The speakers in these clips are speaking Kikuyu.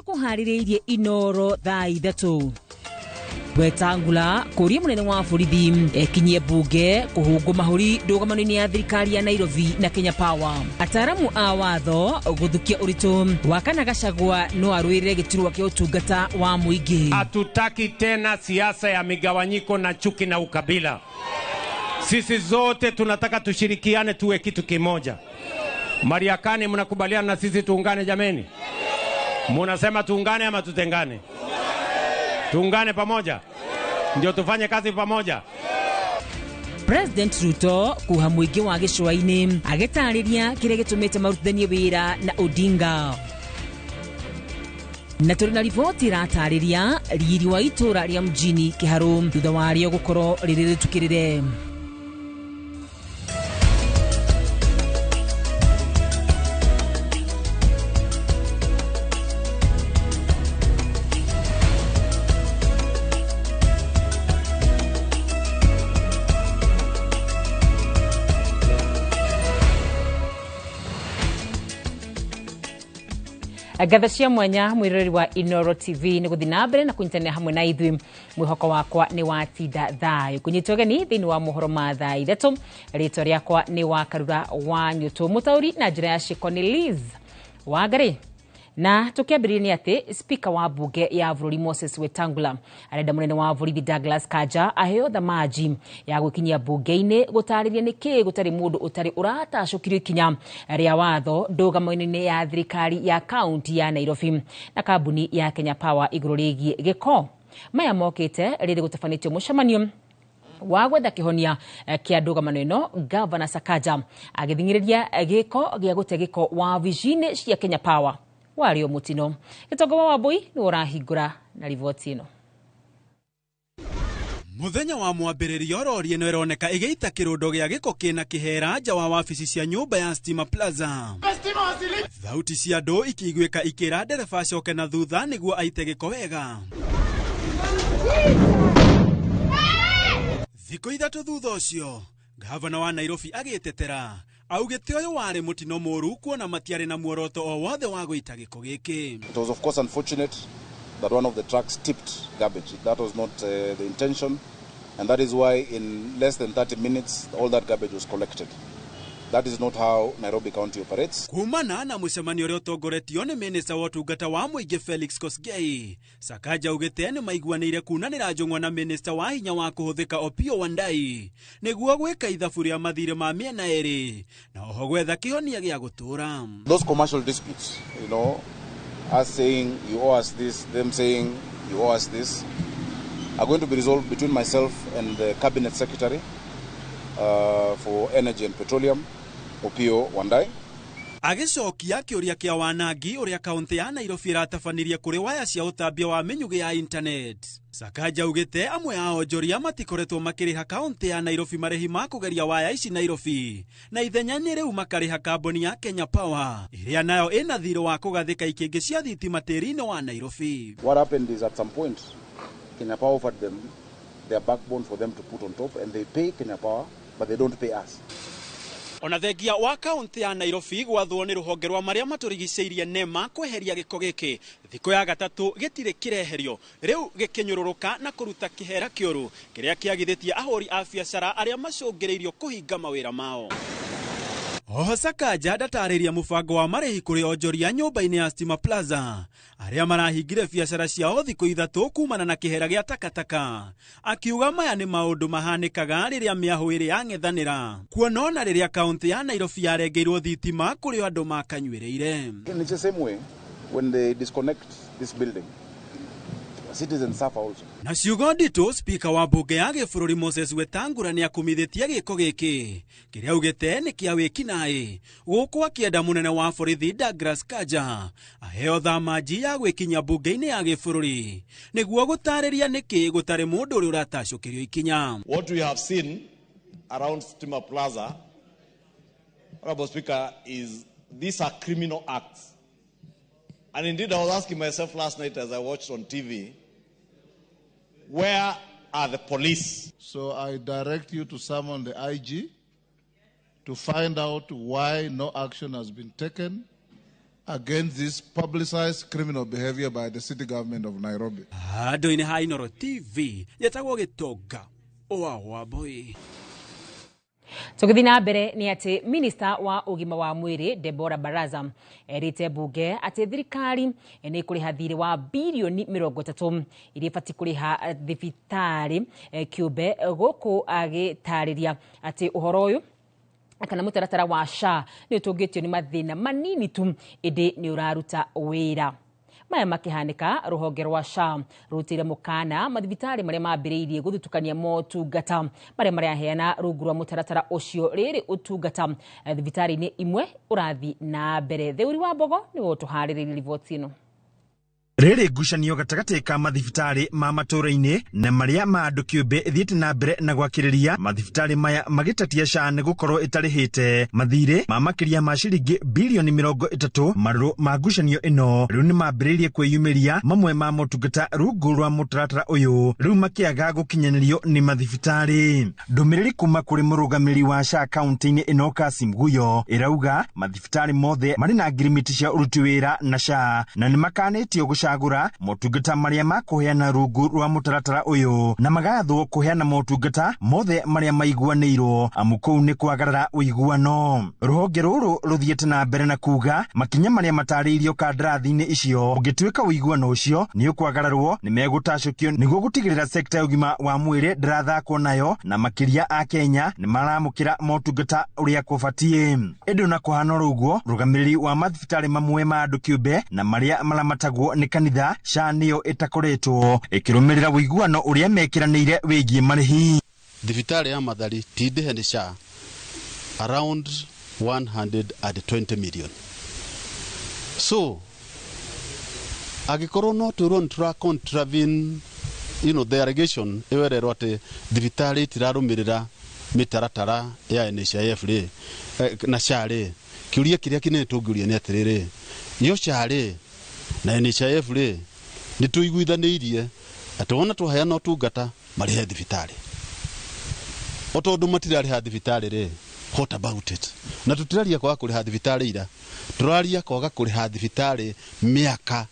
Tũkũharĩrĩirie Inoro thaa 3. Wetangula kũria mũnene wa borithi ekinyie mbunge kũhũngwo mahũri ndũgamano-inĩ ya thirikari ya Nairobi na Kenya Power. Ataaramu a watho gũthukia ũritũ wa kana Gachagua no arũĩrĩre gĩturwa kĩa ũtungata wa mũingĩ. Hatutaki tena siasa ya migawanyiko na chuki na ukabila. Sisi zote tunataka tushirikiane tuwe kitu kimoja. Mariakani, mnakubaliana na sisi tuungane jameni? Munasema tuungane ama tutengane? Tuungane pamoja. Ndio tufanye kazi pamoja. President Ruto kuha mũingĩ wa gĩcũa-inĩ agĩtarĩria kĩrĩa gĩtũmĩte marutithanie wĩra na Odinga. Na tũrĩ na riboti ĩratarĩria riri wa itũra rĩa mjini Kĩharũ thutha warĩo gũkorwo rĩrĩ rĩtukĩrĩre. Ngatho cia mwanya mwiroreri wa Inoro TV nĩ gũthiĩ na mbere na kũnyitanĩra hamwe na ithuĩ. Mwĩhoko wakwa nĩ watinda thayũ. Kũnyitwo ũgeni thĩinĩ wa mohoro ma thaa 3. Rĩtwa rĩakwa nĩ wa Karura wa Nyũtũ. Mũtaũri na njĩra ya ciĩko nĩ Liz Wangari. Na tukiambĩrĩria nĩ atĩ speaker wa bunge ya bũrũri Moses Wetangula arenda mũnene wa borithi Douglas Kanja aheo thamaji ya gwĩkinyia bunge-inĩ gũtarĩria nĩkĩ gũtarĩ mũndũ ũtarĩ ũratacũkirio ikinya rĩa watho ndũgamo-inĩ ya thirikari ya kaunti ya Nairobi na kambuni ya Kenya Power igũrũ rĩgiĩ gĩko. Maya mokĩte rĩrĩ gũtabanĩtio mũcemanio wa gwetha kĩhonia kĩa ndũgamano ĩno. Gavana Sakaja agĩthing'ĩrĩria gĩko gĩa gũte gĩko wabici-inĩ cia Kenya Power wario mutino. Gĩtongo wa Wambui nĩ ũrahingũra na riboti ĩno. Muthenya wa mwambĩrĩrio rori ĩno ĩroneka ĩgĩita kĩrũndo gĩa gĩko kĩna kĩhera nja wa wabici cia nyũmba ya Stima Plaza. Thauti cia andũ ikĩiguĩka ikĩra ndereba acoke na thutha nĩguo aite gĩko wega. Thikũ 3 thutha ũcio, gavana wa Nairobi agĩtetera augĩte ũyũ warĩ mũtino mũũru kuona matiarĩ na muoroto o wothe wa gũita gĩko gĩkĩ. It was of course unfortunate that one of the trucks tipped garbage. That was not the intention, and that is why in less than 30 minutes all that garbage was collected. That is not how Nairobi County operates. Kumana na mũcemanio ũrĩa ũtongoretio nĩ minista wa ũtungata wa mũingĩ Felix Kosgei, Sakaja augĩte nĩ maiguanĩire kunanĩra njũng'wa na minista wa hinya wa kũhũthĩka Opiyo Wandayi nĩguo gwĩka ithabu rĩa mathirĩ ma mĩena ĩrĩ na oho gwetha kĩhonia gĩa gũtũũra. Those commercial disputes, you know, us saying you owe us this, them saying you owe us this, are going to be resolved between myself and the cabinet secretary for energy and petroleum, Opiyo Wandayi. Agĩcokia kĩũria kĩa wanangi ũrĩa kaunti ya Nairobi ĩratabanirie kũrĩ waya cia ũtambia wa mĩnyugĩ ya internet. Sakaja augĩte amwe a onjoria matikoretwo makĩrĩha kaunti ya Nairobi marĩhi ma kũgeria waya ici Nairobi, na ithenya-inĩ rĩu makarĩha kambuni ya Kenya Power ĩrĩa nayo ĩna thirĩ wa kũgathĩka ikĩngĩ cia thitima tĩri-inĩ wa Nairobi. What happened is at some point Kenya Power offered them their backbone for them to put on top, and they pay Kenya Power but they don't pay us. Ona thengia wa kaunti ya Nairobi gwathwo nĩ rũhonge rwa marĩa matũrigicĩirie NEMA kweheria gĩko gĩkĩ, thikũ ya gatatũ gĩtirĩ kĩreherio, rĩu gĩkĩnyũrũrũka na kũruta kĩhera kĩũru kĩrĩa kĩagithĩtie ahũri a biacara arĩa macũngĩrĩirio kũhinga mawĩra mao. Oho Sakaja ndatarĩria mũbango wa marĩhi kũrĩ onjoria nyũmba-inĩ ya Stima Plaza arĩa marahingire biacara ciao thikũ 3 kumana na kĩhera gĩa takataka, akiuga maya nĩ maũndũ mahanĩkaga rĩrĩa mĩahũ ĩrĩ yang'ethanĩra, kuona ona rĩrĩa kaunti ya Nairobi yarengeirwo thitima kũrĩ andũ makanyuĩrĩire. In the same way, when they disconnect this building, citizens suffer also. Na ciugo nditũ, speaker wa bunge ya gĩbũrũri Moses Wetangula nĩ akumithĩtie gĩko gĩkĩ kĩrĩa augĩte nĩ kĩa wĩkinaĩ, gũkũ akĩenda mũnene wa borithi Douglas Kanja aheo thamaji ya gwĩkinyia bunge-inĩ ya gĩbũrũri nĩguo gũtarĩria nĩkĩ gũtarĩ mũndũ ũrĩa ũratacũkĩrio ikinya. What we have seen around Stima Plaza, Honorable Speaker, is these are criminal acts. And indeed, I was asking myself last night as I watched on TV, where are the police? So I direct you to summon the IG to find out why no action has been taken against this publicized criminal behavior by the city government of Nairobi. Handũ-inĩ ha Inooro TV njetagwo Gĩtonga wa Wambui. Tũgĩthiĩ na mbere nĩ atĩ minista wa ũgima wa mwĩrĩ Deborah Baraza erĩte mbunge atĩ thirikari nĩ ĩkũrĩha thirĩ wa birioni 30 iria ĩbatiĩ kũrĩha thibitarĩ kĩũmbe, gũkũ agĩtarĩria atĩ ũhoro ũyũ kana mũtaratara wa SHA nĩ ũtũngĩtio nĩ mathĩna manini tu ĩndĩ nĩ ũraruta wĩra. Maya makĩhanĩka, rũhonge rwa SHA rũrutĩire mũkana mathibitarĩ marĩa mambĩrĩirie gũthutũkania motungata marĩa maraheana rungu rwa mũtaratara ũcio, rĩrĩ ũtungata thibitarĩ-inĩ imwe ũrathiĩ na mbere. Theuri wa Mbogo nĩwe ũtũharĩrĩirie riboti ĩno. Rĩrĩ ngucanio gatagatĩ ka mathibitarĩ ma matũũra-inĩ na marĩa ma andũ kĩũmbe ĩthiĩte na mbere na gwakĩrĩria mathibitarĩ maya magĩtetia SHA nĩ gũkorwo ĩtarĩhĩte mathirĩ ma makĩria ma ciringi birioni 30. Marũrũ ma ngucanio ĩno rĩu nĩ mambĩrĩirie kwĩyumĩria, mamwe ma motungata rungu rwa mũtaratara ũyũ rĩu makĩaga gũkinyanĩrio nĩ mathibitarĩ. Ndũmĩrĩri kuma kũrĩ mũrũgamĩrĩri wa SHA kaunti-inĩ ĩno Kasim Guyo ĩrauga mathibitarĩ mothe marĩ na ngirimiti cia ũruti wĩra na SHA na nĩ makanĩtio gũcagũra motungata marĩa makũheana rungu rwa mũtaratara ũyũ na magathwo kũheana motungata mothe marĩa maiguanĩirwo, amu kũu nĩ kwagarara ũiguano. Rũhonge rũrũ rũthiĩte na mbere na kuga makinya marĩa matarĩirio kandarathi-inĩ icio ũngĩtuĩka ũiguano ũcio nĩ ũkwagararwo nĩ megũtacũkio nĩguo gũtigĩrĩra sekta ya ũgima wa mwĩrĩ ndĩrathakwo nayo na makĩria a Kenya nĩ maramũkĩra motungata ũrĩa kũbatiĩ. Ĩndĩ ona kũhana oro ũguo, mũrũgamĩrĩri wa mathibitarĩ mamwe ma andũ kĩũmbe na marĩa maramatagwo nĩ kanitha, SHA nĩyo ĩtakoretwo ĩkĩrũmĩrĩra ũiguano ũrĩa mekĩranĩire wĩgiĩ marĩhi. Thibitarĩ ya Mathari ti ndĩhe nĩ SHA around 120 million. So angĩkorwo no twĩrwo nĩ tũra contravene the allegation ĩyo ĩrerwo atĩ thibitarĩ itirarũmĩrĩra mĩtaratara ya NHIF rĩ na SHA rĩ, kĩũria kĩrĩa kĩnene tũngĩũria nĩ atĩrĩrĩ, yo SHA rĩ na NHIF rĩ nĩ tũiguithanĩirie atĩ wona twaheana ũtungata marĩhe thibitarĩ, o tondũ matirarĩha thibitarĩ rĩ, what about it? Na tũtiraria kwaga kũrĩha thibitarĩ ira, tũraria kwaga kũrĩha thibitarĩ mĩaka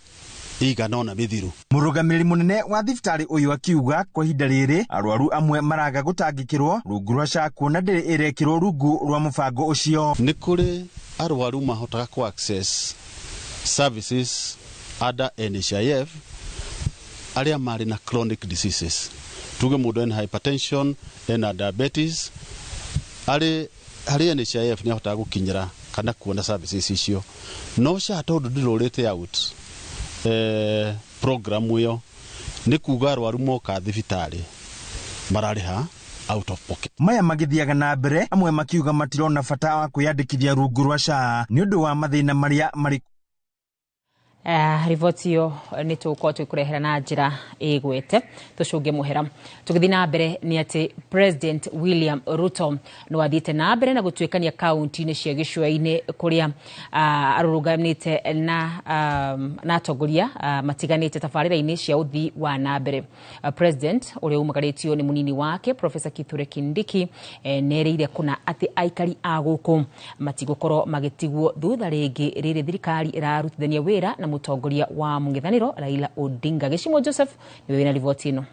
ĩigana ũna mĩthiru. Mũrũgamĩrĩri mũnene wa thibitarĩ ũyũ akiuga kwa ihinda rĩrĩ arwaru amwe maraga gũtangĩkĩrwo rungu rwa SHA kuona ndĩrĩ ĩrekĩrwo rungu rwa mũbango ũcio. Nĩ kũrĩ arwaru mahotaga kũ access services under NHIF arĩa marĩ na chronic diseases, tuge mũndũ ena hypertension, ena diabetes, arĩ harĩ NHIF nĩ ahotaga gũkinyĩra kana kuona services icio, no SHA tondũ ndĩrũrĩte out program ĩyo nĩ kuga arwaru moka thibitarĩ mararĩha out of pocket. Maya magĩthiaga na mbere, amwe makiuga matirona bata wa kwĩyandĩkithia rungu rwa SHA nĩ ũndũ wa mathĩna marĩa marĩ. Riboti ĩyo nĩ tũgũkorwo tũgĩkũrehera na njĩra ĩgwete tũcũnge mũhera. Tũgĩthiĩ na mbere nĩ atĩ President William Ruto no athiĩte na mbere na gũtuĩkania kaunti-inĩ cia gĩcũa-inĩ kũrĩa arũrũnganĩte na atongoria matiganĩte tabarĩra-inĩ cia ũthii wa na mbere. President ũrĩa umagarĩtio nĩ mũnini wake Professor Kithure Kindiki nĩerĩire kũna atĩ aikari a gũkũ matigũkorwo magĩtigwo thutha rĩngĩ rĩrĩ thirikari ĩrarutithania wĩra na mũtongoria wa mũng'ethanĩro Raila Odinga. Gĩcimo Joseph nĩwe wĩna riboti ĩno.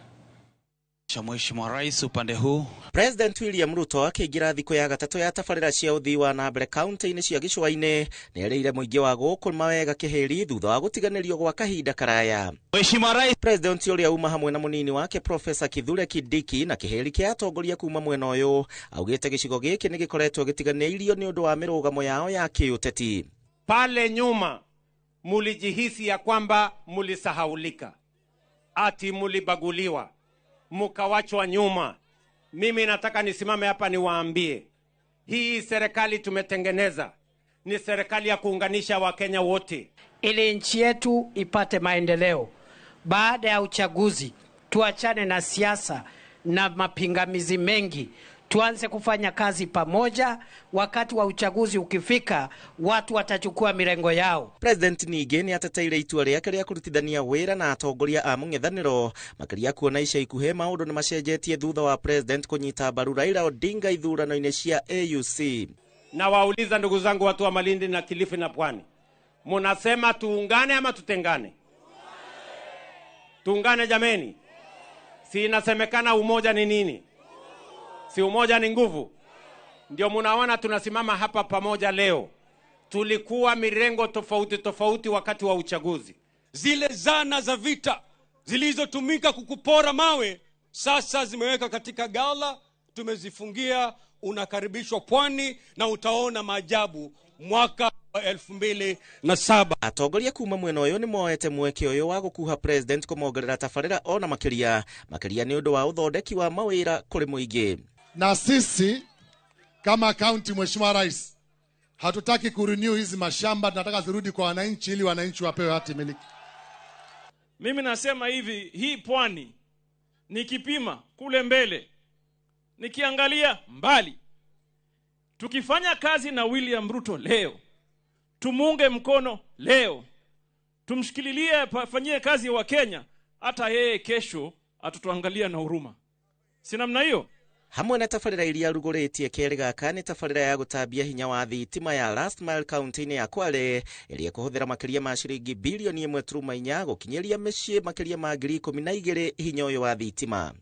Mheshimiwa Rais upande huu. President William Ruto akĩingĩra thikũ ya gatatũ ya tabarĩra cia ũthii wa na mbere kaunti-inĩ cia gĩcũa-inĩ nĩerĩire mũingĩ wa gũkũ mawega kĩhĩri thutha wa gũtiganĩrio gwa kahinda karaya. Mheshimiwa Rais. President ũrĩa uma hamwe na mũnini wake Professor Kithure Kindiki na kĩhĩri kĩa atongoria kuma mwena ũyũ augĩte gĩcigo gĩkĩ nĩ gĩkoretwo gĩtiganĩirio nĩ ũndũ wa mĩrũgamo yao ya kĩũteti. Pale nyuma mulijihisi ya kwamba mulisahaulika, ati mulibaguliwa, mukawachwa nyuma. Mimi nataka nisimame hapa niwaambie, hii serikali tumetengeneza ni serikali ya kuunganisha Wakenya wote ili nchi yetu ipate maendeleo. Baada ya uchaguzi tuachane na siasa na mapingamizi mengi, tuanze kufanya kazi pamoja. Wakati wa uchaguzi ukifika, watu watachukua mirengo yao. President ningĩ nĩ ateteire itua rĩake rĩa kũrutithania wĩra na atongoria a mũng'ethanĩro, makĩria kuona ica ikuhĩ maũndũ nĩ macenjetie thutha wa President kũnyita mbaru Raila Odinga ithurano-inĩ cia AUC. Na wauliza ndugu zangu watu wa Malindi na Kilifi na Pwani, Munasema tuungane ama tutengane? Tuungane jameni. Si inasemekana umoja ni nini? Si umoja ni nguvu? Ndio munaona tunasimama hapa pamoja leo. Tulikuwa mirengo tofauti tofauti wakati wa uchaguzi. Zile zana za vita zilizotumika kukupora mawe sasa zimeweka katika gala, tumezifungia. Unakaribishwa pwani na utaona maajabu mwaka wa 2007. Atongoria kuma mwena uyu ni moete mweke uyu wa gukuha president kumongerera tabarira ona makiria makiria ni undu wa uthondeki wa mawira kuri muingi. Na sisi kama county, Mheshimiwa Rais, hatutaki kurenew hizi mashamba, tunataka zirudi kwa wananchi ili wananchi wapewe hati miliki. Mimi nasema hivi, hii pwani nikipima kule mbele, nikiangalia mbali, tukifanya kazi na William Ruto leo, tumunge mkono leo, tumshikililie, afanyie kazi wa Kenya, hata yeye kesho atutuangalia na huruma. Si namna hiyo? Hamwe na tabarĩra iria rugũrĩtie kerĩ gaka nĩ tabarĩra ya gũtambia hinya wa thitima ya Last Mile kaunti-inĩ ya Kwale ĩrĩa ĩkũhũthĩra makĩria ma ciringi bilioni 1.4 gũkinyĩria mĩciĩ makĩria ma 12,000 hinya ũyũ wa thitima.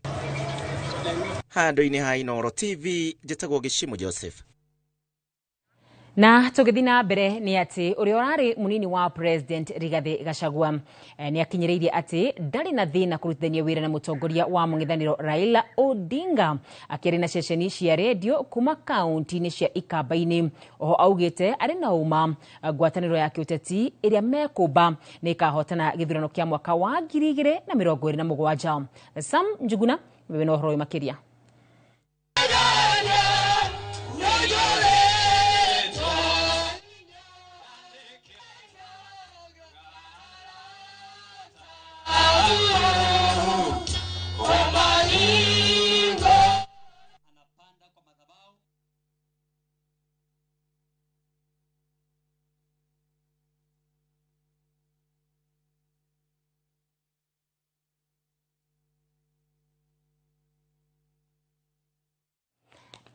Handũ-inĩ ha Inooro TV, njĩtagwo Gĩcimu Joseph. Na tũgĩthiĩ na mbere nĩ atĩ ũrĩa ũrarĩ mũnini wa President Rigathi Gachagua nĩ akinyĩrĩirie atĩ ndarĩ na thĩna kũrutithania wĩra na mũtongoria wa mũng'ethanĩro Raila Odinga akĩaria na ceceni cia redio kuma kaunti-inĩ cia Ikamba-inĩ. Oho augĩte arĩ na ũma ngwatanĩro ya kĩũteti ĩrĩa mekũmba nĩ ĩkahotana gĩthurano kĩa mwaka wa 2027. Sam Njuguna wĩna ũhoro ũyũ makĩria.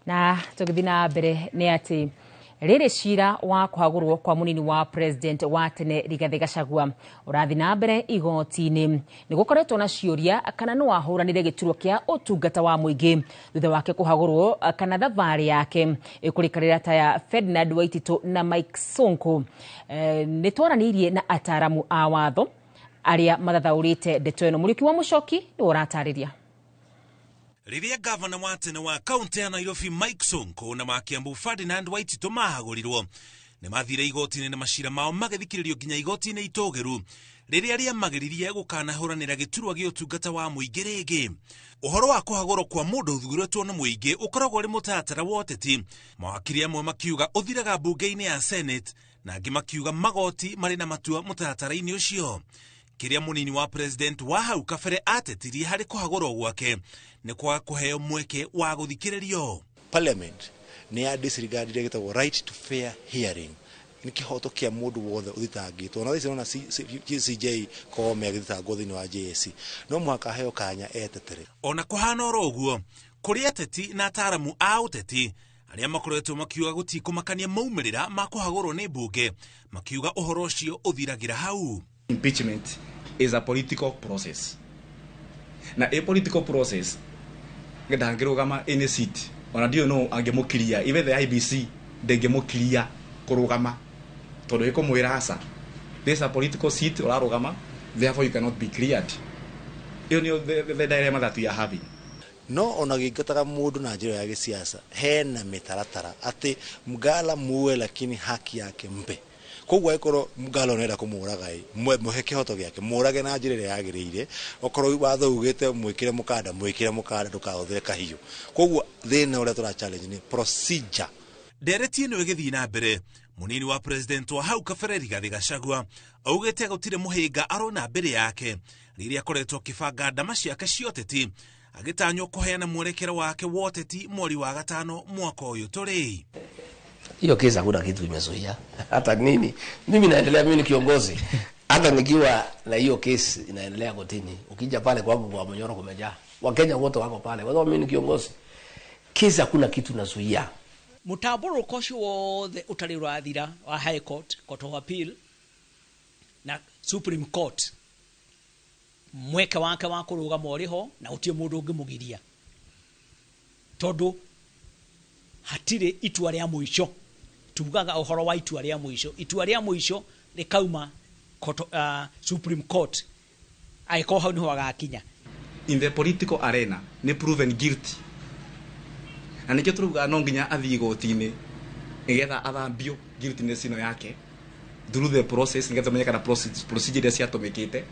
Na tũgĩthiĩ na mbere nĩ atĩ rĩrĩ cira wa kũhagũrwo kwa mũnini wa president wa tene Rigathi Gachagua ũrathiĩ na mbere igoti-inĩ. Nĩ gũkoretwo na ciũria kana no ahũranĩre gĩturwa kĩa ũtungata wa mũingĩ thutha wake kũhagũrwo kana thabarĩ yake ĩkũrĩkanĩra ta ya Ferdinand Waititu na Mike Sonko. Nĩ twaranĩirie na ataramu a watho arĩa mathathaũrĩte ndeto ĩno. Mũriũki wa Mũcoki nĩwe ũratarĩria. Rĩrĩa gavana wa tene wa kaunti ya Nairobi Mike Sonko na wa Kiambu Ferdinand Waititu mahagũrirwo nĩ mathire igoti-inĩ na macira mao magĩthikĩrĩrio nginya igoti-inĩ itũgĩru rĩrĩa rĩamagĩririe gũkanahũranĩra gĩturwa gĩa ũtungata wa mũingĩ rĩngĩ. Ũhoro wa kũhagũrwo kwa mũndũ ũthuurĩtwo nĩ mũingĩ ũkoragwo ũrĩ mũtaratara wa ũteti. Mawakiri amwe makiuga ũthiraga mbunge-inĩ ya Senate na angĩ makiuga magoti marĩ na matua mũtaratara-inĩ ũcio. Kĩrĩa mũnini wa president wa hau kabere atetirie harĩ kũhagũrwo gwake nĩ kwaga kũheo mweke wa gũthikĩrĩrio. Parliament nĩ ya disregardire gĩtagwo right to fair hearing, nĩ kĩhoto kĩa mũndũ wothe ũthitangĩtwo. Na thaici nona CJ Koome agĩthitangwo thĩinĩ wa JSC, no mũhaka aheo kanya etetere. Ona kũhana oro ũguo, kũrĩ ateti na ataramu a ũteti arĩa makoretwo makiuga gũtikũmakania maumĩrĩra ma kũhagũrwo nĩ mbunge, makiuga ũhoro ũcio ũthiragĩra hau. Impeachment is a political process. Na a political process ndangĩrũgama any seat ona ndiũ no angĩmũkiria, even the IBC ndĩngĩmũkiria kũrũgama tondũ ĩkũmwĩra aca, this is a political seat ũrarũgama, therefore you cannot be cleared. Ĩyo nĩyo the dilemma that we are having. No ona gĩingataga mũndũ na njĩra ya gĩsiasa hena mĩtaratara atĩ Mgala muue lakini haki yake mpe. Koguo angĩkorwo Mgala ũrenda kũmũraga ĩ, mũhe kĩhoto gĩake, mũrage na njĩra ĩrĩa yagĩrĩire. Okorwo watho ugĩte mwĩkĩre mũkanda, mwĩkĩre mũkanda, ndũkahũthĩre kahiũ. Koguo thĩna ũrĩa tũra challenge nĩ procedure. Ndereti ĩno ĩgĩthiĩ na mbere, mũnini wa president wa hau kabere Rigathi Gachagua augĩte gũtirĩ mũhĩnga arona mbere yake rĩrĩa akoretwo akĩbanga ndama ciake cia ũteti agĩtanywo kũheana mwerekero wake wa ũteti mweri wa gatano mwaka ũyũ tũrĩ. Hiyo kesi hakuna kitu imezuia hata nini. Mimi naendelea, mimi ni kiongozi. Hata nikiwa na hiyo kesi inaendelea kotini, ukija pale kwangu kwa Monyoro kumejaa. Wakenya wote wako pale. Kwa sababu mimi ni kiongozi. Kesi hakuna kitu nazuia. Mutamburuko ũcio wothe ũtarĩ ũrathira wa High Court, Court of Appeal, Na Supreme Court mweke wake wa kũrũgama ũrĩ ho na gũtirĩ mũndũ ũngĩmũgiria, tondũ hatirĩ itua rĩa mũico. Tugaga ũhoro wa itua rĩa mũico, itua rĩa mũico rĩkauma Supreme Court, angĩkorwo hau nĩho agakinya. In the political arena nĩ proven guilty, na nĩkĩo tũrauga no nginya athiĩ igoti-inĩ nĩgetha athambio guiltiness ĩno yake through the process, nĩgetha ũmenye kana procedure iria ciatũmĩkĩte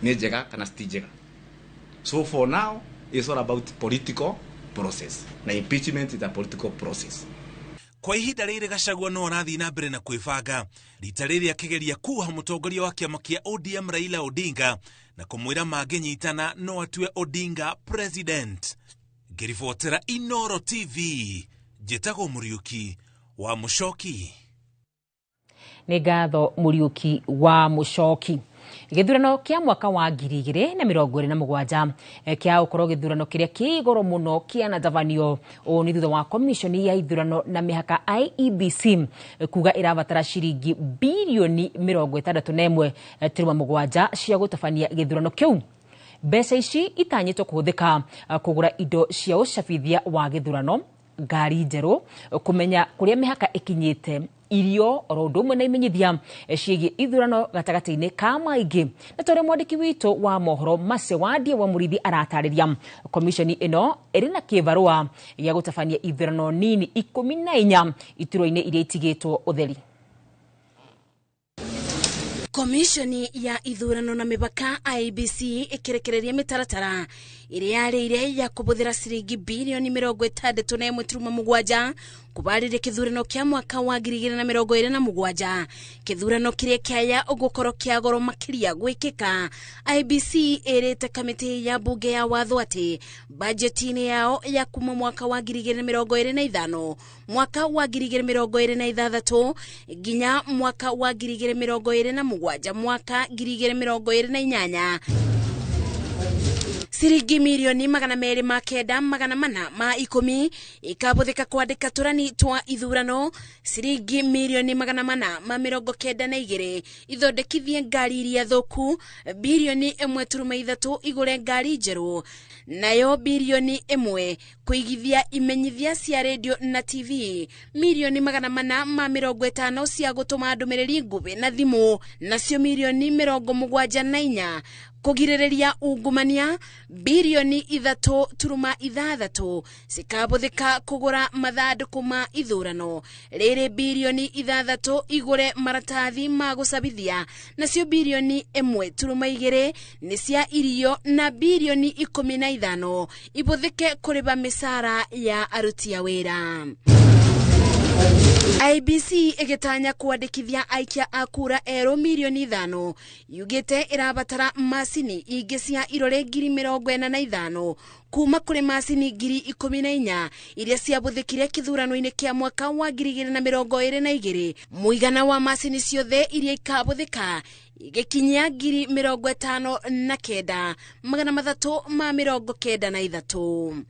nĩ njega kana ti njega. So for now it's all about political process, na impeachment is a political process. Kwa ihinda rĩrĩ Gachagua no arathiĩ na mbere na kwĩbanga, rita rĩrĩ akĩgeria kuoha mũtongoria wa kĩama kĩa ODM Raila Odinga na kũmwĩra mangĩnyitana no atue Odinga president. Ngĩribotera Inoro TV, njĩtagwo Mũriũki wa Mũcoki. Nĩ ngatho Mũriũki wa Mũcoki. Gĩthurano kĩa mwaka wa 2027 kĩa gũkorwo gĩthurano kĩrĩa kĩ igũrũ mũno kĩanatabanio. Ũũ nĩ thutha wa komiconi ya ithurano na mĩhaka IEBC kuga ĩrabatara ciringi birioni 61.7 cia gũtabania gĩthurano kĩu. Mbeca ici itanyĩtwo kũhũthĩka kũgũra indo cia ũcabithia wa gĩthurano, ngari njerũ, kũmenya kũrĩa mĩhaka ĩkinyĩte, irio oro ũndũ ũmwe na imenyithia ciĩgiĩ ithurano gatagatĩ-inĩ ka maingĩ. Na ta ũrĩa mwandĩki witũ wa mohoro Mercy Wandie wa Mũrĩithi aratarĩria, komiconi ĩno ĩrĩ na kĩbarũa gĩa gũtabania ithurano nini 14 iturwa-inĩ iria itigĩtwo ũtheri. Komishoni ya ithurano na mĩhaka IEBC ĩkĩrekereria mĩtaratara ĩrĩa yarĩire ya kũhũthĩra ciringi birioni 61.7 kũbarĩria kĩthurano kĩa mwaka wa 2027, kĩthurano kĩrĩa kĩaya ũgũkorwo kĩa goro makĩria gwĩkĩka. IEBC ĩrĩte kamĩtĩ ya bunge ya watho atĩ bajeti-inĩ yao ya kuma mwaka wa 2025 mwaka wa 2026 nginya mwaka wa 2027 mwaka 2028 ciringi mirioni 209,410 ikabũthĩka kwandĩka tũrani twa ithurano, ciringi mirioni 492 ithondekithie ngari iria thũku, birioni 1.3 igũre ngari njerũ, nayo birioni 1 kũigithia imenyithia cia redio na TV, mirioni 450 cia gũtũma ndũmĩrĩri nguhĩ na thimũ, nacio mirioni 74 kũgirĩrĩria ungumania, birioni 3.6 cikabũthĩka kũgũra mathandũkũ ma ithurano, rĩrĩ birioni 6 igũre maratathi ma gũcabithia, nacio birioni 1.2 nĩ cia irio na birioni 15 ibũthĩke kũrĩba mĩcara ya aruti a wĩra. IEBC ĩgĩtanya kwandĩkithia aikia a kura erũ mirioni 5 yugĩte ĩrabatara macini ingĩ cia irore 45,000 kuma kũrĩ macini 14,000 iria ciabũthĩkire kĩthurano-inĩ kĩa mwaka wa 2022. Mũigana wa macini ciothe iria ikabũthĩka igĩkinyia 59,393.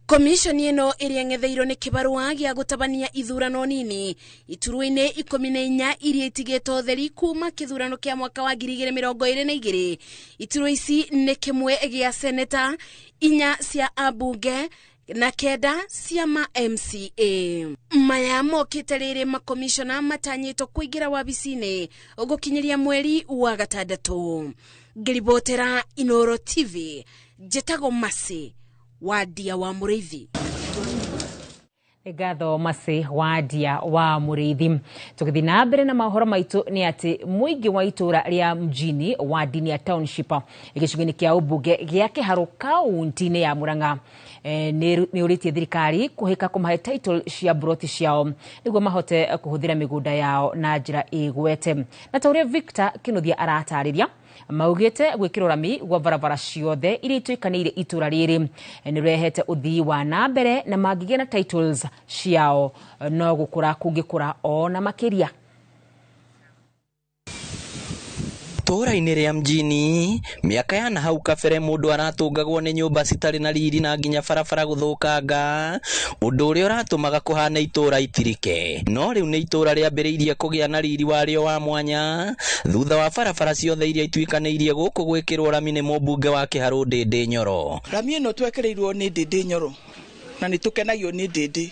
Komishoni ĩno ĩrĩa ng'etheirwo nĩ kĩbarũa gĩa gũtabania ithurano nini iturwa-inĩ 14 iria itigĩtwo theri kuma kĩthurano kĩa mwaka wa 2022. Iturwa ici nĩ kĩmwe gĩa seneta, 4 cia ambunge na 9 cia ma MCA. Maya mokĩte rĩrĩ makomishona matanyĩtwo kũingĩra wabici-inĩ gũkinyĩria mweri wa 6. Ngĩribotera Inoro TV, njĩtagwo Mercy Wadia wa Mũrĩithi. Ngatho Mercy Wadia wa Mũrĩithi. Tũgĩthiĩ na mbere na mohoro maitũ nĩ atĩ mũingĩ wa itũra rĩa mjini wa Dinia Township gĩcigo-inĩ kĩa ũmbunge gĩa Kĩharũ kaunti-inĩ ya Murang'a nĩ ũrĩtie thirikari kũhĩka kũmahe title cia mburoti ciao nĩguo mahote kũhũthĩra mĩgũnda yao na njĩra ĩgwete. Na ta ũrĩa Victor Kĩnuthia aratarĩria, maugĩte gwĩkĩrwo rami gwa barabara ciothe iria ituĩkanĩire itũra rĩrĩ nĩ rehete ũthii wa na mbere, na mangĩgĩa na titles ciao no gũkũra kũngĩkũra ona makĩria. Itũũra-inĩ rĩa mjini mĩaka ya na hau kabere mũndũ aratũngagwo nĩ nyũmba citarĩ na riri na nginya barabara gũthũkanga, ũndũ ũrĩa ũratũmaga kũhana itũũra itirike. No rĩu nĩ itũũra rĩambĩrĩirie kũgĩa na riri warĩo wa mwanya thutha wa barabara ciothe iria ituĩkanĩirie gũkũ gwĩkĩrwo rami nĩ mũmbunge wa Kĩharũ Ndĩndĩ Nyoro. Rami ĩno twekĩrĩirwo nĩ Ndĩndĩ Nyoro na nĩ tũkenagio nĩ Ndĩndĩ,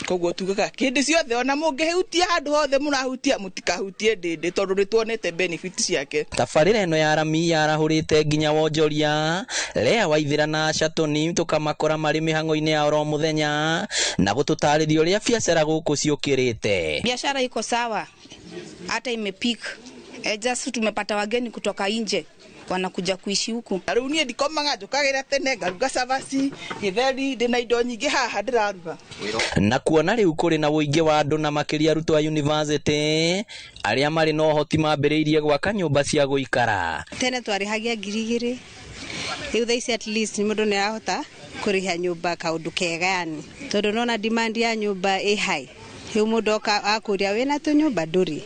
koguo tugaga kĩndĩ ciothe ona mũngĩhutia handũ hothe mũrahutia mũtikahutie Ndĩndĩ tondũ nĩ tuonete benefit ciake. Tabarĩra ĩno ya rami yarahũrĩte nginya wonjoria Lea Waithĩra na Ashatoni tũkamakora marĩ mĩhang'o-inĩ ya oro mũthenya na gũtũtarĩria ũrĩa biacara gũkũ ciũkĩrĩte. Biashara iko sawa, hata imepeak. Just tumepata wageni kutoka nje wanakuja kuishi huku. Rĩu niĩ ndikomaga, njũkagĩra tene ngaruga cabaci, gĩtheri, ndĩna indo nyingĩ haha ndĩraruga. Na kuona rĩu kũrĩ na ũingĩ wa andũ na makĩria arutwo a university arĩa marĩ na ũhoti mambĩrĩirie gwaka nyũmba cia gũikara. Tene twarĩhagia 2,000, rĩu thaa ici at least mũndũ nĩ arahota kũrĩha nyũmba kaũndũ kega yani, tondũ nona demand ya nyũmba ĩ high. Rĩu mũndũ oka akũria wĩna tũnyũmba ndũrĩ,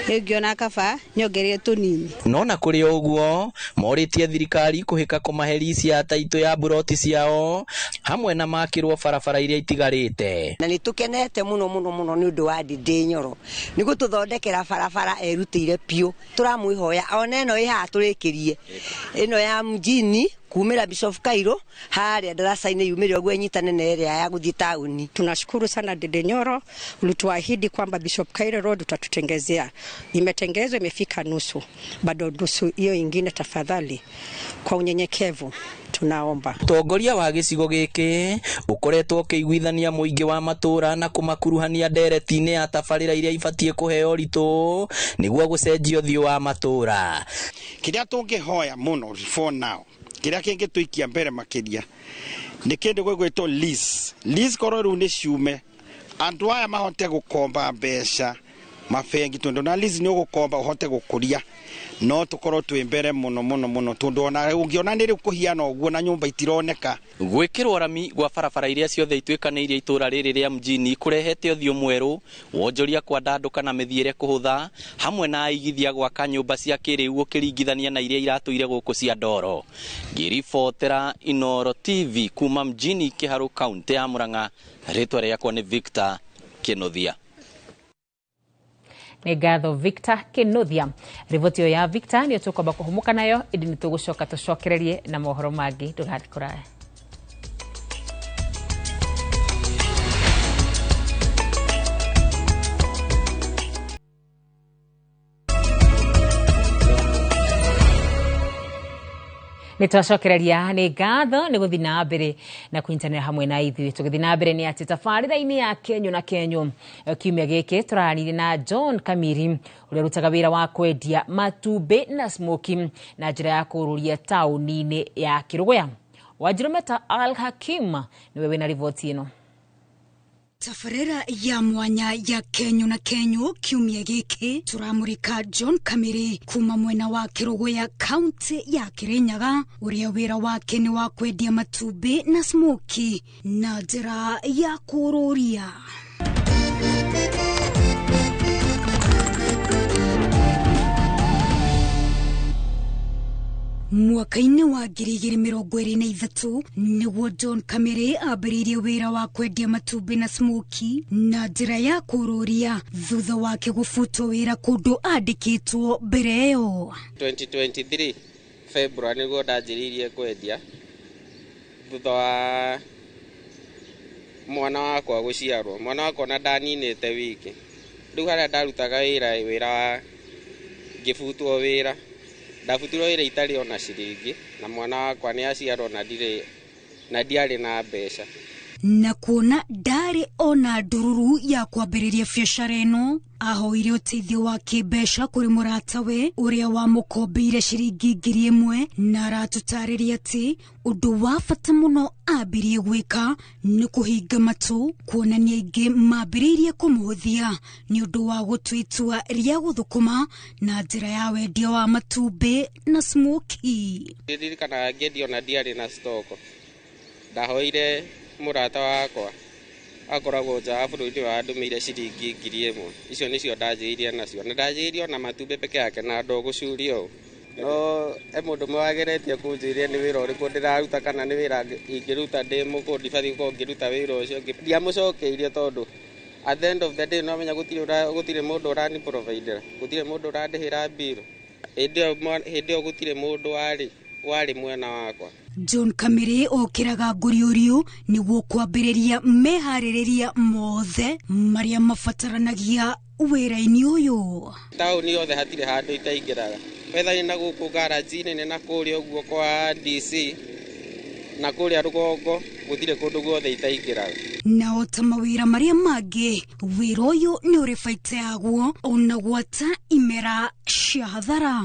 rĩu ngĩona kaba nyongereire tũnini. No na kũrĩ o ũguo morĩtie thirikari kũhĩka kũmaherithia taitũ ya mburoti ciao hamwe na makĩrwo barabara iria itigarĩte. Na nĩ tũkenete mũno mũno mũno nĩ ũndũ wa Ndĩndĩ Nyoro nĩ gũtũthondekera barabara erutĩire biũ. Tũramwĩhoya ona ĩno ĩ haha tũrĩkĩrie ĩno ya mjini kumĩra Bishop Cairo harĩa darasa-inĩ yumĩre ũguo ĩnyitane na ĩrĩa ya gũthiĩ taũni. Tunashukuru sana Ndĩndĩ Nyoro, ulituahidi kwamba Bishop Cairo Road utatutengezea. Imetengezwa, imefika nusu, bado nusu hiyo ingine tafadhali kwa unyenyekevu tunaomba. Tongoria wa gĩcigo gĩkĩ ũkoretwo ũkĩiguithania mũingĩ wa matũũra na kũmakuruhania ndereti-inĩ ya tabarĩra iria ibatiĩ kũheo ũritũ nĩguo gũcenjia ũthiũ wa matũũra. Kĩrĩa tũngĩhoya mũno for now, kĩrĩa kĩngĩtũikia mbere makĩria nĩ kĩndũ gĩgwĩtwo lease. Lease korwo rĩu nĩ ciume andũ aya mahote gũkomba mbeca mabengi, tondũ na lease nĩ ũgũkomba ũhote gũkũria, no tũkorwo twĩ mbere mũno mũno mũno, tondũ ona ũngĩona nĩ rĩu kũhiana ũguo na nyũmba itironeka. Gwĩkĩrwo rami gwa barabara iria ciothe ituĩkanĩirie itũũra rĩrĩ rĩa mjini kũrehete ũthiũ mwerũ, wonjoria kwandandũka na mĩthiĩre kũhũtha hamwe na aigithia gwaka nyũmba cia kĩrĩu ũkĩringithania na iria iratũire gũkũ cia ndoro. Ngĩribotera Inooro TV kuma mjini Kĩharũ kaũntĩ ya Murang'a, rĩtwa rĩakwa nĩ Victor Kĩnuthia. Nĩ ngatho Victor Kĩnuthia. Riboti ĩyo ya Victor nĩyo tũkwamba kũhũmũka nayo, ĩndĩ nĩ tũgũcoka tũcokererie na mohoro mangĩ. Ndũgathiĩ kũraya. Nĩ twacokereria nĩ ngatho nĩ gũthiĩ na mbere na kũnyitanĩra hamwe na ithuĩ. Tũgĩthiĩ na mbere nĩ atĩ tabarĩra-inĩ ya Kenyũ na Kenyũ kiumia gĩkĩ tũraranire na John Kamiri ũrĩa ũrutaga wĩra wa kwendia matumbĩ na smoky na njĩra ya kũũrũria taũni-inĩ ya Kĩrũgũya. Wanjirũ Meta Al Hakim nĩwe wĩna riboti ĩno. Tabarĩra ya mwanya ya Kenyũ na Kenyũ kiumia gĩkĩ tũramũrĩka John Kamiri kuma mwena wa Kĩrũgũya kaunti ya Kĩrĩnyaga, ũrĩa wĩra wake nĩ wa kwendia matumbĩ na smoky na njĩra ya kũũrũria. Mwaka-inĩ wa 2023 nĩguo John Kamiri ambĩrĩirie wĩra wa kwendia matumbĩ na smoky na njĩra ya kũũrũria thutha wake gũbutwo wĩra kũndũ andĩkĩtwo mbere ĩyo. 2023 February nĩguo ndanjĩrĩirie kwendia thutha wa mwana wakwa gũciarwo. Mwana wakwa na ndaninĩte wiki, rĩu harĩa ndarutaga wĩra wa ngĩbutwo wĩra, ndabutirwo wĩra itarĩ ona ciringi, na mwana wakwa nĩ aciarwo na ndiarĩ na mbeca. Na kuona ndarĩ ona ndururu ya kwambĩrĩria biacara ĩno, ahoire ũteithio wa kĩmbeca kũrĩ mũratawe ũrĩa wamũkombeire ciringi 1,000, na aratũtarĩria atĩ ũndũ wa bata mũno ambirie gwĩka nĩ kũhinga matũ, kuonania aingĩ mambĩrĩirie kũmũhũthia nĩ ũndũ wa gũtua itua rĩa gũthũkũma na njĩra ya wendia wa matumbĩ na smoky. Ndirikanaga ngĩendia ona ndiarĩ na stoko, ndahoire mũrata wakwa akoragwo nja wa bũrũri wa andũmĩire ciringi 1,000. Icio nĩcio ndanjĩrĩirie nacio, na ndanjĩrĩirie ona matumbĩ peke yake na ndũgũcuria ũũ. No he mũndũ ũmwe wageretie kũnjĩria nĩ wĩra ũrĩkũ ndĩraruta kana nĩ wĩra ingĩruta ndĩ mũkũũ, ndibatiĩ gũkorwo ngĩruta wĩra ũcio. Ndiamũcokeirie tondũ at the end of the day no menya gũtirĩ mũndũ ũrani providera, gũtirĩ mũndũ ũrandĩhĩra bill. Hĩndĩ ĩyo gũtirĩ mũndũ warĩ mwena wakwa. John Kamere okĩraga ngũriũriũ nĩguo kwambĩrĩria meharĩrĩria mothe marĩa mabataranagia wĩra-inĩ ũyũ. Taũni yothe hatirĩ handũ itaingĩraga, wetha na gũkũ garage-inĩ na kũrĩa ũguo kwa DC na kũrĩa rũgongo, gũtirĩ kũndũ guothe itaingĩraga. Na o ta mawĩra marĩa mangĩ, wĩra ũyũ nĩ ũrĩ baita yaguo ona gwata imera cia hathara.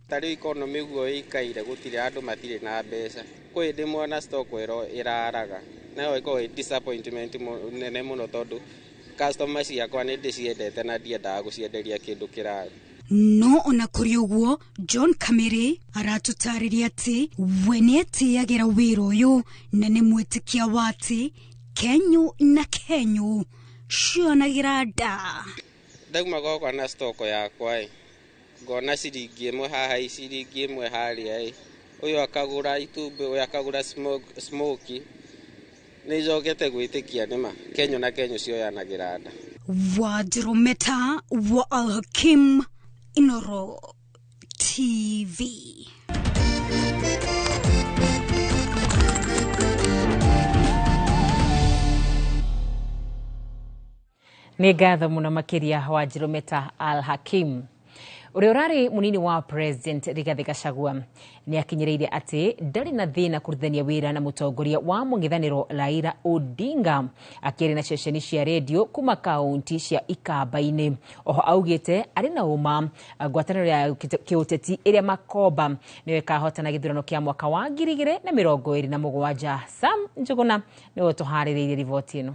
Ta rĩu economy ũguo ĩikaire, gũtirĩ andũ matirĩ na mbeca. Kwĩ hĩndĩ mwana stock ĩraraga, nayo ĩkoragwo ĩ disappointment nene mũno tondũ customer ciakwa nĩ ndĩciendete na ndiendaga gũcienderia kĩndũ kĩrara. No ona kũrĩ ũguo, John Kamere aratũtarĩria atĩ we nĩetĩagĩra wĩra ũyũ na nĩ mwĩtĩkia wa atĩ kenyũ na kenyũ cionagĩra nda. Ndauma gwakwa na stock yakwa ĩ, ngona ciringi ĩmwe haha, ciringi ĩmwe harĩa ĩ, ũyũ akagũra itumbĩ, ũyũ akagũra smoky. Nĩ njokete gwĩtĩkia nĩma kenyũ na kenyũ cioyanagĩra nda. Wanjirumeta wa Al-Hakim, Inoro TV. Nĩ ngatho mũno makĩria Wanjirumeta Al-Hakim. Ũrĩa ũrarĩ mũnini wa President Rigathi Gachagua nĩ akinyĩrĩire atĩ ndarĩ na thĩna kũrutithania wĩra na mũtongoria wa mũng'ethanĩro Raila Odinga akĩaria na ceceni cia redio kuma kaunti cia Ikamba-inĩ. Oho augĩte arĩ na ũma ngwatanĩro ya kĩũteti ĩrĩa Makomba nĩyo ĩkahotana gĩthurano kĩa mwaka wa 2027. Sam Njuguna nĩwe ũtũharĩrĩirie riboti ĩno.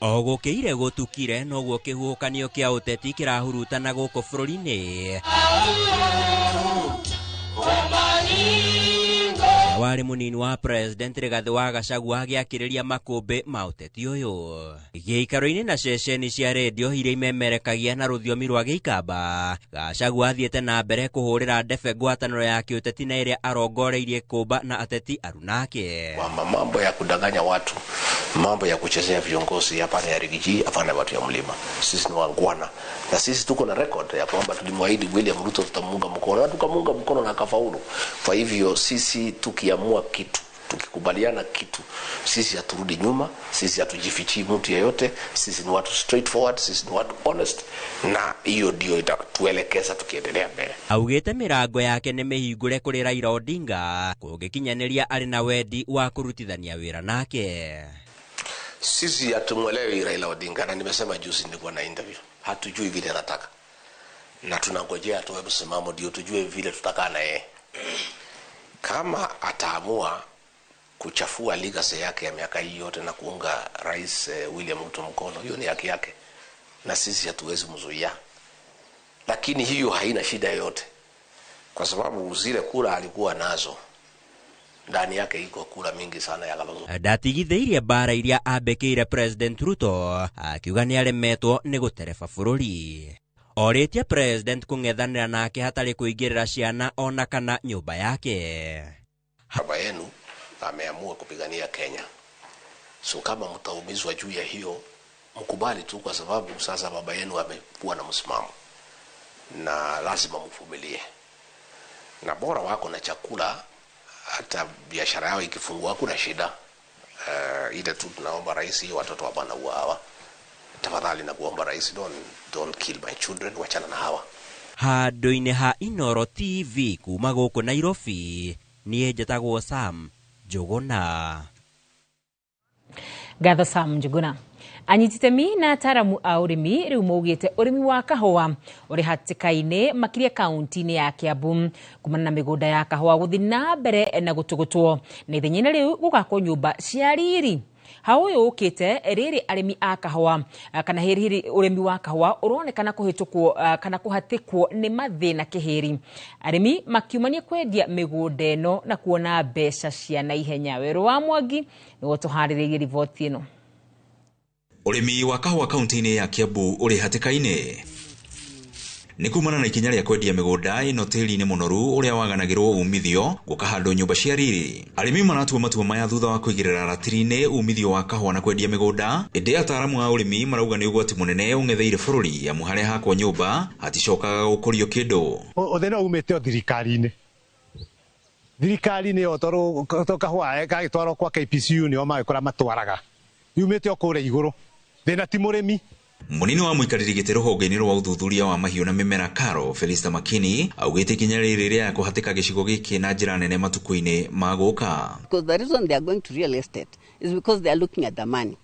O gũkĩire gũtukire noguo kĩhuhũkanio kĩa ũteti kĩrahurutana gũkũ bũrũri-inĩ. Warĩ mũnini wa President Rigathi wa Gachagua agĩakĩrĩria makũmbĩ ma ũteti ũyũ. Gĩikaro-inĩ na ceceni cia redio iria imemerekagia na rũthiomi rwa Gĩikamba, Gachagua athiĩte na mbere kũhũrĩra ndebe ngwatanĩro ya kĩũteti na ĩrĩa arongoreirie kũmba na ateti arunake. Kwamba mambo ya kudanganya watu, mambo ya kuchezea viongozi, hapana ya Rigiji, hapana ya watu ya mlima. Sisi ni wangwana na sisi tuko na record ya kwamba tulimwahidi William Ruto tutamuunga mkono na tukamuunga mkono na akafaulu. Kwa hivyo sisi tukiamua kitu, tukikubaliana kitu, sisi haturudi nyuma, sisi hatujifichi mtu yeyote, sisi ni watu straightforward, sisi ni watu honest, na hiyo ndio itatuelekeza tukiendelea mbele. Augĩte mĩrango yake nĩ mĩhingũre kũrĩ Raila Odinga kũngĩkinyanĩria arĩ na wendi wa kũrutithania wĩra nake. Sisi hatumwelewi Raila Odinga, na nimesema juzi nilikuwa na interview, hatujui vile anataka na tunangojea atoe msimamo ndio tujue vile tutakaa na yeye. Kama ataamua kuchafua legacy yake ya miaka hii yote na kuunga Rais William Ruto mkono, hiyo ni haki yake na sisi hatuwezi mzuia. Lakini hiyo haina shida yoyote kwa sababu zile kura alikuwa nazo ndani yake iko kura mingi sana ya Kalonzo. Ndatigithĩirie mbara iria ambĩkĩire President Ruto akiuga nĩaremetwo nĩ gũtereba bũrũri. Orĩtie President kũng'ethanĩra nake hatarĩ kũingĩrĩra ciana ona kana nyũmba yake. Baba yenu ameamua kupigania Kenya, so kama mtaumizwa juu ya hiyo mkubali tu, kwa sababu sasa baba yenu amekuwa na msimamo na lazima mvumilie, na bora wako na chakula, hata biashara yao ikifungua hakuna shida. Ile tu tunaomba rais, watoto hapana uawa, tafadhali na kuomba rais, don't kill my children, wachana na hawa. Handũ-inĩ ha Inoro TV kuma gũkũ Nairobi, niĩ njĩtagwo Sam Njuguna. Ngatho Sam Njuguna. Anyiti itemi na ataaramu a ũrĩmi rĩu maugĩte ũrĩmi wa kahũa ũrĩ hatĩka-inĩ makĩria kaunti-inĩ ya Kiambu kumana na mĩgũnda ya kahũa gũthiĩ na mbere na gũtũgũtwo na ithenya-inĩ rĩu gũgakwo nyũmba cia riri. Hau ũyũ ũkĩte rĩrĩ arĩmi a kahũa kana hĩrĩ ũrĩmi wa kahũa ũronekana kũhĩtũkwo kana kũhatĩkwo nĩ mathĩna kĩhĩri, arĩmi makiumania kwendia mĩgũnda ĩno na kuona mbeca cia naihenya. Werũ wa Mwangi nĩguo tũharĩrĩirie riboti ĩno. Ũrĩmi wa kahũa kaunti-inĩ ya Kiambu ũrĩ hatĩka-inĩ nĩ kumana na ikinya rĩa kwendia mĩgũnda ĩno tĩri-inĩ mũnoru ũrĩa waganagĩrwo umithio gũkahandwo nyũmba cia riri. Arĩmi maratua matua maya thutha wa kũigĩrĩra ratiri-inĩ umithio wa kahũa na kwendia mĩgũnda, ĩndĩ ataaramu a ũrĩmi marauga nĩ ũgwati mũnene ũng'etheire bũrũri amu harĩa hakwo nyũmba haticokaga gũkũrio kĩndũ. Ũthĩna umĩte o thirikari-inĩ. Thirikari nĩyo tondũ kahũa gagĩtwarwo kwa KPCU nĩo magĩkora matwaraga. Yumĩte o kũrĩa igũrũ. Thĩna ti mũrĩmi. Munini wa mũikarĩri gĩtĩ rũhonge-inĩ rwa ũthuthuria wa mahiũ na mĩmera Karo Felista Makini augĩte ikinya rĩrĩ rĩa kũhatĩka gĩcigo gĩkĩ na njĩra nene matukũ-inĩ ma gũka. Because the reason they are going to real estate is because they are looking at the money.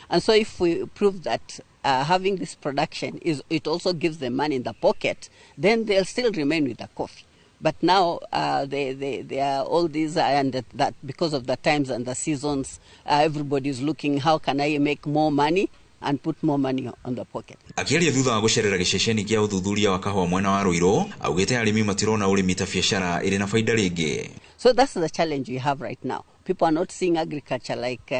And so if we prove that having this production is it also gives them money in the pocket, then they'll still remain with the coffee. But now they are all these, and that because of the times and the seasons, everybody is looking, how can I make more money and put more money on the pocket. Akiaria thutha wa gũcerera gĩceceni kĩa ũthuthuria wa kahũa mwena wa Ruiru, augĩte arĩmi matirona ũrĩmi ta biacara ĩrĩ na faida rĩngĩ. So that's the challenge we have right now. People are not seeing agriculture like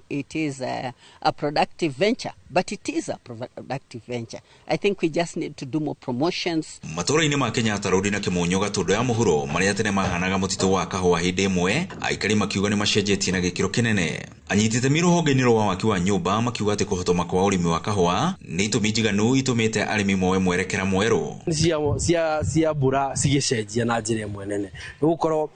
it is a productive venture, but it is a productive venture. I think we just need to do more promotions. Matũũra-inĩ ma Kenyatta Road na Kĩmũnyũ Gatũndũ ya mũhuro marĩa tene mahanaga mũtitũ wa kahũa hĩndĩ ĩmwe, aikari makiuga nĩ macenjetie na gĩkĩro kĩnene. Anyiti itemi rũhonge-inĩ rwa waki wa nyũmba makiuga atĩ kũhotoma kwa ũrĩmi wa kahũa nĩ itũmi njiganu itũmĩte arĩmi moe mwerekera mwerũ. Cia mbura cigĩcenjia na njĩra ĩmwe nene. Nĩgũkorwo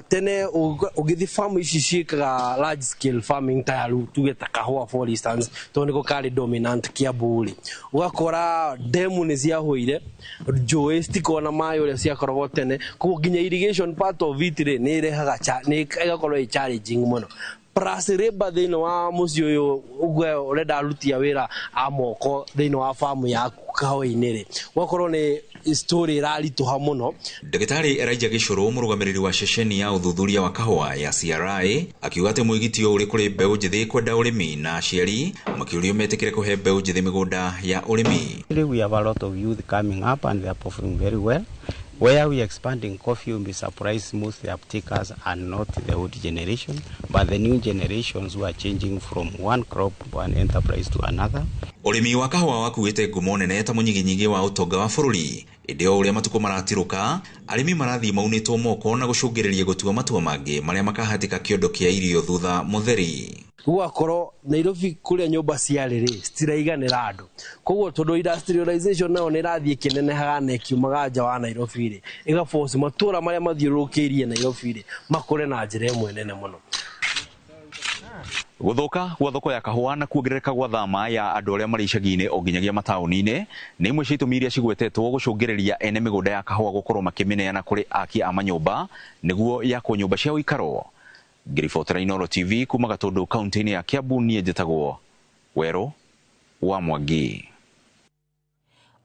tene ũgĩthiĩ farm ici ciĩkaga large scale farming ta rĩu tuge ta kahũa for instance, tondũ nĩko karĩ dominant Kiambu rĩ, ũgakora demu nĩ ciahũire, njũĩ citikoragwo na maĩ ũrĩa ciakoragwo tene, koguo nginya irrigation part of it rĩ nĩ ĩrehaga nĩ ĩgakorwo ĩ challenging mũno. Plus labor thĩinĩ wa mũciĩ ũyũ ũguo ũrenda aruti a wĩra a moko thĩinĩ wa farm yaku kahũa-inĩ rĩ, ũgakorwo nĩ story ĩraritũha mũno. Ndagĩtarĩ Elijah Gĩcũrũ mũrũgamĩrĩri wa ceceni ya ũthuthuria wa kahũa ya CRI akiuga atĩ mwĩgitio ũrĩ kũrĩ mbeũ njĩthĩ kwenda ũrĩmi na aciari makĩũrio metĩkĩre kũhe mbeũ njĩthĩ mĩgũnda ya ũrĩmi. We have a lot of youth coming up and they are performing very well. Where we are expanding coffee, you'll be surprised most the uptakers are not the old generation, but the new generations who are changing from one crop, one enterprise to another. Ũrĩmi wa kahũa wakuĩte ngumo nene ta mũnyiginyigi wa ũtonga wa bũrũri. Ĩndĩ o ũrĩa matukũ maratirũka, arĩmi marathiĩ maunĩtwo moko na gũcũngĩrĩria gũtua matua mangĩ marĩa makahatĩka kĩondo kĩa irio thutha mũtheri. Gũgakorwo Nairobi kũrĩa nyũmba ciarĩ rĩ citiraiganĩra andũ, koguo tondũ industrialization nayo nĩ ĩrathiĩ ĩkĩnenehaga na ĩkiumaga nja wa Nairobi rĩ, ĩgaforce matũũra marĩa mathiũrũrũkĩirie Nairobi rĩ makũre na njĩra ĩmwe nene mũno. Gũthũka gwa thoko ya kahũa na kuongerereka gwa thama ya andũ arĩa marĩ icagi-inĩ o nginyagia mataũni-inĩ nĩ imwe cia itũmi iria cigwetetwo gũcũngĩrĩria ene mĩgũnda ya kahũa gũkorwo makĩmĩneana kũrĩ aki a manyũmba nĩguo yakwo nyũmba cia ũikaro. Ngĩribotera Inooro TV kuma Gatũndũ kaunti-inĩ ya Kiambu, niĩ njĩtagwo Werũ wa Mwangi.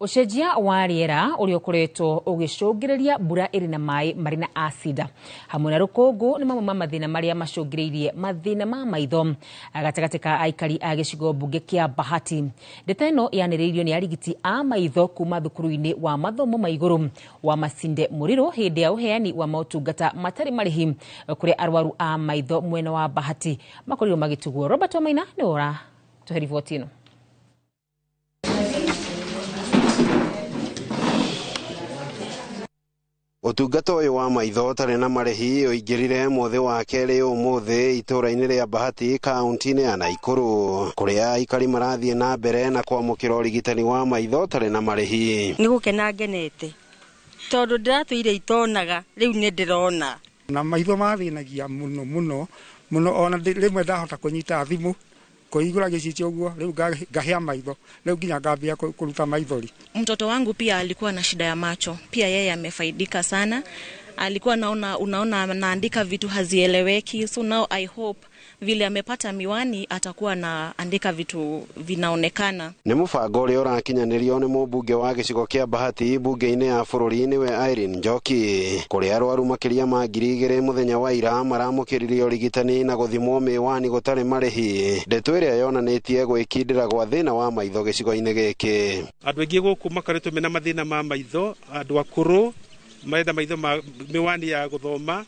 Ũcenjia wa rĩera ũrĩa ũkoretwo ũgĩcũngĩrĩria mbura ĩrĩ na maĩ marĩ na acida hamwe na rũkũngũ nĩ mamwe ma mathĩna marĩa macũngĩrĩirie mathĩna ma maitho gatagatĩ ka aikari a gĩcigo mbunge kĩa Bahati. Ndeto ĩno yanĩrĩirio nĩ arigiti a maitho kuma thukuru-inĩ wa mathomo ma igũrũ wa Masinde Muliro hĩndĩ ya ũheani wa motungata matarĩ marĩhi kũrĩ arwaru a maitho mwena wa Bahati makorirwo magĩtugwo. Robert Wamaina nĩwe ũratũhe riboti ĩno. Ũtungata ũyũ wa maitho ũtarĩ na marĩhi ũingĩrire mũthĩ wa kerĩ ũmũthĩ itũũra-inĩ rĩa Bahati kaunti-inĩ ya Naikuru kũrĩa aikari marathiĩ na mbere na kwamũkĩra ũrigitani wa maitho ũtarĩ na marĩhi. Nĩ gũkena ngenete tondũ ndĩratũire itonaga rĩu nĩ ndĩrona. Na maitho mathĩnagia mũno mũno mũno, ona rĩmwe ndahota kũnyita thimũ kũhingũra gĩcicio ũguo rĩu ngahĩa maitho rĩu nginya ngambia kũruta maithori. Mtoto wangu pia alikuwa na shida ya macho, pia yeye amefaidika sana. Alikuwa naona unaona anaandika vitu hazieleweki, so now I hope vile amepata miwani atakuwa anaandika vitu vinaonekana. Nĩ mũbango ũrĩa ũrakinyanĩrio nĩ mũmbunge wa gĩcigo kĩa Bahati mbunge-inĩ ya bũrũri nĩwe Irene Njoki kũrĩa arwaru makĩria ma 2,000 mũthenya wa ira maramũkĩririe ũrigitani na gũthimwo mĩwani gũtarĩ marĩhi, ndeto ĩrĩa yonanĩtie gwĩkindĩra gwa thĩna wa maitho gĩcigo-inĩ gĩkĩ. Andũ aingĩ gũkũ makoretwo mena mathĩna ma maitho, andũ akũrũ marenda maitho ma miwani ya gũthoma,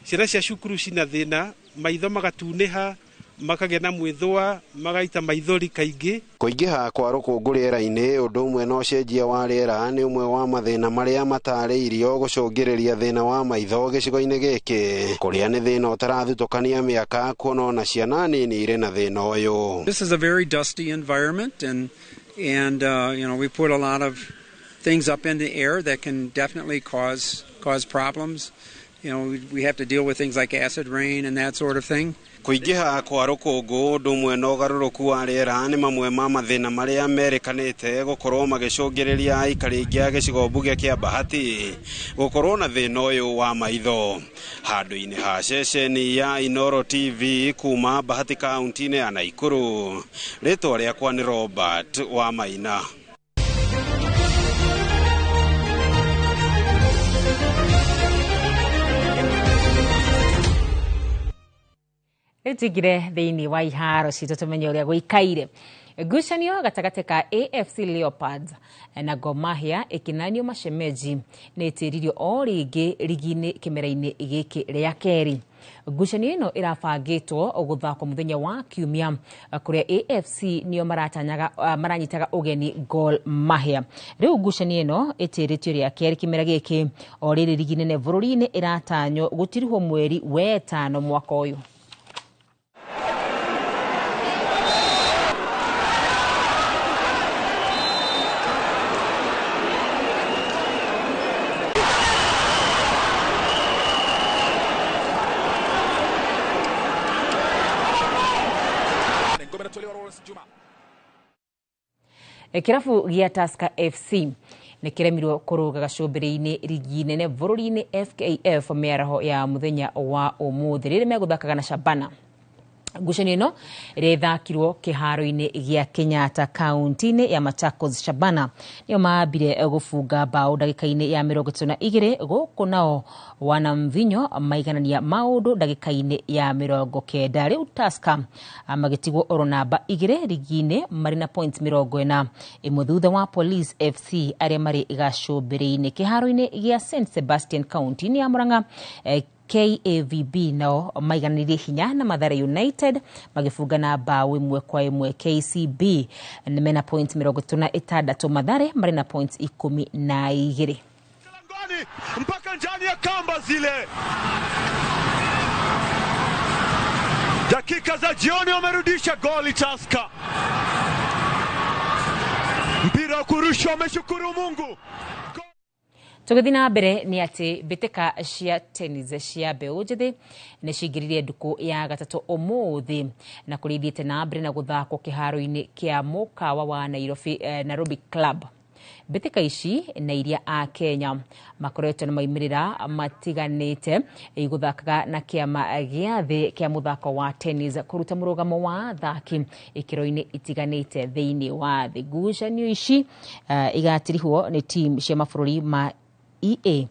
ciana cia cukuru cina thĩna, maitho magatunĩha, Makagĩa na mwĩthũa, magaita maithori kaingĩ. Kũingĩha kwa rũkũngũ rĩera-inĩ ũndũ ũmwe na ũcenjia wa rĩera nĩ ũmwe wa mathĩna marĩa matarĩirio gũcũngĩrĩria thĩna wa maitho gĩcigo-inĩ gĩkĩ, kũrĩa nĩ thĩna ũtarathutũkania mĩaka kuona ona ciana nini irĩ na thĩna ũyũ. This is a very dusty environment, and we put a lot of things up in the air that can definitely cause problems. We have to deal with things like acid rain and that sort of thing. Kũingĩha kwa rũkũngũ ũndũ ũmwe na ũgarũrũku wa rĩera nĩ mamwe ma mathĩna marĩa merĩkanĩte gũkorwo magĩcũngĩrĩria aikari aingĩ a gĩcigo mbunge kĩa Bahati gũkorwo na thĩna ũyũ wa maitho. Handũ-inĩ ha ceceni ya Inoro TV kuma Bahati kaunti-inĩ ya Naikuru, rĩtwa rĩakwa nĩ Robert wa Maina. Rĩu tũingĩre thĩinĩ wa iharo citũ tũmenye ũrĩa gũikaire. Ngucanio gatagatĩ ka AFC Leopards na Gor Mahia ĩkĩnanio macemeji nĩ ĩtĩririo o rĩngĩ rigi-inĩ kĩmera-inĩ gĩkĩ rĩa kerĩ. Ngucanio ĩno ĩrabangĩtwo gũthakwo mũthenya wa Kiumia, kũrĩa AFC nĩo maratanyaga maranyitaga ũgeni Gor Mahia. Rĩu ngucanio ĩno ĩtĩrĩtio rĩa kerĩ kĩmera gĩkĩ, o rĩrĩ rigi nene bũrũri-inĩ ĩratanywo gũtirihwo mweri wetano mwaka ũyũ. Kĩrabu gĩa Tusker FC nĩ kĩremirwo kũrũga gacũmbĩrĩ-inĩ rigi nene bũrũri-inĩ FKF mĩaraho ya mũthenya wa ũmũthĩ rĩrĩa megũthakaga na Shabana. Ngucanio ĩno ĩrĩa ĩthakirwo kĩharo-inĩ gĩa Kenyatta kaunti-inĩ ya Machakos, Shabana nĩo mambire gũbunga mbaũ ndagĩka-inĩ ya 32, gũkũ nao Wanamvinyo maiganania maũndũ ndagĩka-inĩ ya 90. Rĩu Tusker magĩtigwo oro namba 2 rigi-inĩ marĩ na points 41 thutha wa Police FC arĩa marĩ gacũmbĩrĩ-inĩ. Kĩharo-inĩ gĩa St Sebastian kaunti-inĩ ya Murang'a, KAVB nao maigananirie hinya na Mathare United magĩbunga na mbaũ 1-1. KCB nĩ mena points 36, Mathare marĩ na points 12. Mpaka ndani ya kamba zile, dakika za jioni wamerudisha goli Tusker, mpira wa kurushwa, wameshukuru Mungu. Tũgĩthiĩ na mbere nĩ atĩ mbĩtĩka cia tennis cia mbeũ njĩthĩ nĩ cingĩrire ndukũ ya gatatũ ũmũthĩ na kũrĩa ithiĩte na mbere na gũthakwo kĩharo-inĩ kĩa mũkawa wa Nairobi, Nairobi Club. Mbĩtĩka ici na iria a Kenya makoretwo na maumĩrĩra matiganĩte igũthakaga na kĩama gĩa thĩ kĩa mũthako wa tennis kũruta mũrũgamo wa athaki ikĩro-inĩ itiganĩte thĩinĩ wa thĩ. Ngucanio ici igatirihwo nĩ team cia mabũrũri ma EA.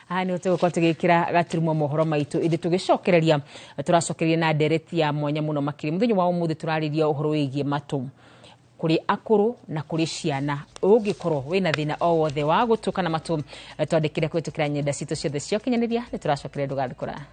Haha nĩho tũgũkorwo tũgĩkĩra gaturumo mohoro maitũ, ĩndĩ tũgĩcokereria tũracokereria na ndereti ya mwanya mũno makĩria. Mũthenya wa ũmũthĩ tũrarĩria ũhoro wĩgiĩ matũ kũrĩ akũrũ na kũrĩ ciana. Ũngĩkorwo wĩna thĩna o wothe wa gũtũ kana matũ, twandĩkĩre kũhĩtũkĩra nyenda citũ ciothe cia ũkinyanĩria. Nĩ tũracokereria, ndũgathiĩ kũraya.